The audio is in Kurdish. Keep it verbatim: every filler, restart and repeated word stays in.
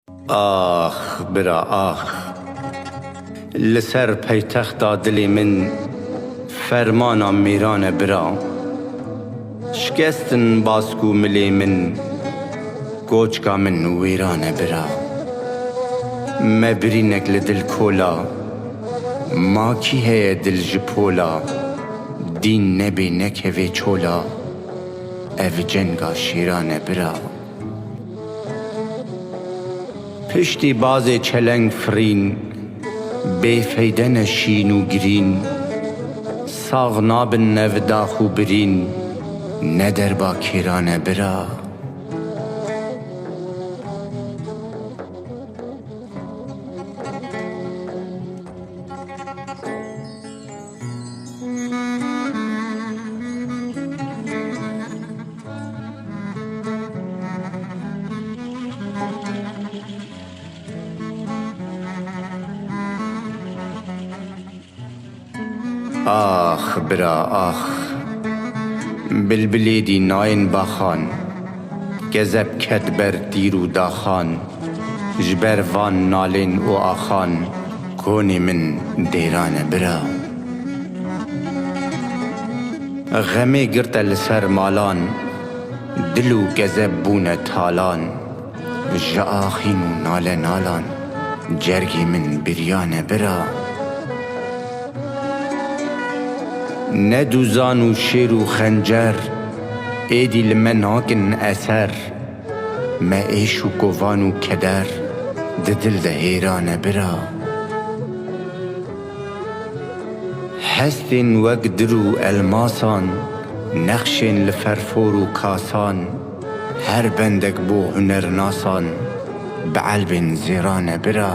Ax, bira, ax. Li ser peytexta dilê min fermana mêran e, bira. Şikestin bask û milê min, koçka min wêran e, bira. Me birînek li dil kola, ma kî heye dil ji pola, dîn nebê nekevê çola, ev cenga şêran e, bira. Piştî bazê çeleng firîn, bêfeyde ne şîn û girîn, sax nabin nev dax û birîn, ne derba kêran e, bira. Ax, bira, ax. Bilbilê dî nayên baxan. Kezeb ket ber tîr û daxan. Ji ber van nalên û axan konê min dêran e, bira. Xemê girte li ser malan, dil û kezeb bûne talan. Ji axîn û nale nalan, cergê min biriyane, bira. Ne dûzan û şêr û xencer, êdî li me nakin eser. Me êş û kovan û keder, di dil de hêran e, bira. Hestên wek dir û elmasan, nexşên li ferfor û kasan, her bendek bo hunernasan, bi elbên zêran e, bira.